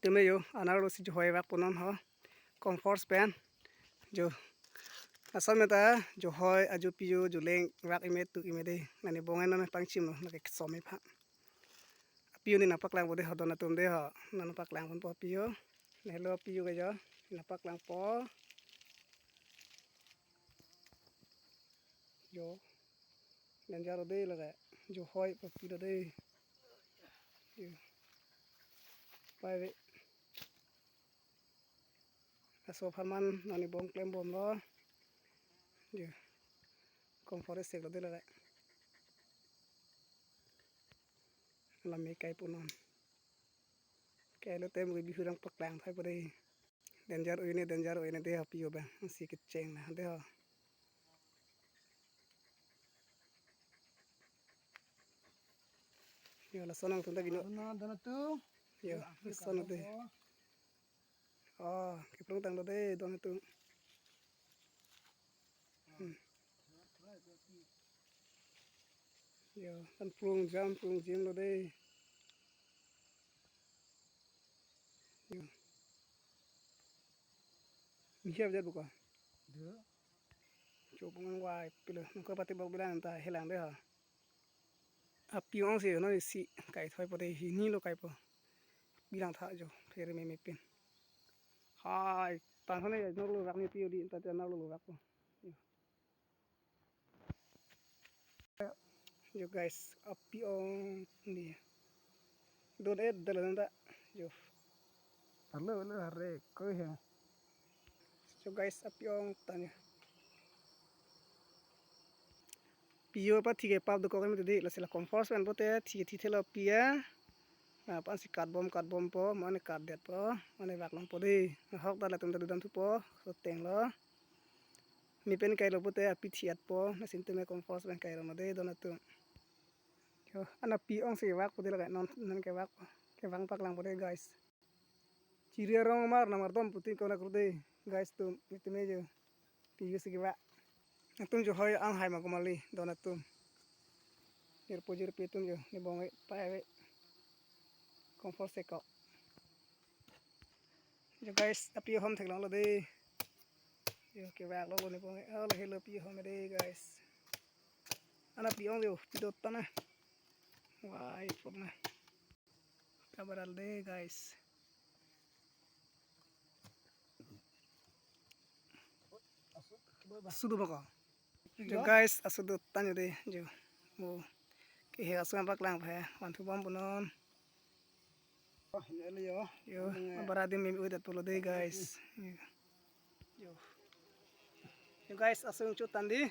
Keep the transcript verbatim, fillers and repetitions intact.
teme jo, anerlo si johoi vak punon ho. Comfort pen. Jo. Asam meta johoi ajo pijo juleng vak ime tu ime de. Nani bonge non pangchim lo, nake som ipha. Apiyo ne nangpaklangpo de ho, don atum de ho. Nangpaklangponpo apiyo. Nelo apiyo ke jo. Nangpaklangpo. Jo. Danger lo de lake. Johoi papi lo de. Jo. Pai ve. Laso apharman nani bong klembomlo. Jo. Comfort sek lo de lake. Lame kai punon. Kailo tem ke bihu rang paklang thai pore. Danger oi ne, danger oi ne de apiyo bang. Si kecheng na de ho. Jo, lason nangtum ta bino. Don atum. Jo, lason de. Oh, keprung tanglo de don atum. Hmm. Jo, kan prung jam, prung jim lo de. Jo. Mihia bejat buka. Dua. Chobong wai pilo. Nangko pati bok bilang ta helang de ha. Apiyo ong si no si kai thoi po de, hini lo kaipo. Bilang tha jo, phere meme pin. Hai, tang hone noklo vak ne piyo di, ta noklo vak po. Jo. Jo guys, apiyo ong ni. Don et dalan ta. Jo. Halo, halo, hare, koi he. Jo guys, apiyo ong tanya. Piyo pa thike pap dokok em tadi, lasi la comfort pen pote thike thithelo piya. Nah, pan si katbom katbompo, mane katdetpo, mane vaklongpo de. Hok ta latum ta dodam thupo, so tenglo. Mi pen kailo pote api thiatpo, na sintu me comfort pen kailo ma de don atum. Jo, an apiyo ong si vak po de lake non, non kevak, kevang paklangpo de guys. Chiri arong mar namar dom putin kona krude guys tum, pi teme jo. Piyo si kevak. Atum johoi anghai ma kumali don atum. Jirpo jirpi atum jo, ne bong e, pai ve. Comfort seko. Jo guys, apiyo hom theklonglo de. Jo, kevaklo lo ne bong e. Oh, lo helo piyo hom de guys. An apiyo ong jo, pido tana. Wai, pok na. Kabaral de guys. Sudu bako. Jo guys, asudu tanyo de jo. Mo. Ke he asu paklang phe, wan thu bom punon. Oh, ini yo. Jo, ini. Abara di mimi udat pulo de guys. Jo. Jo. Jo guys, asu chutan di.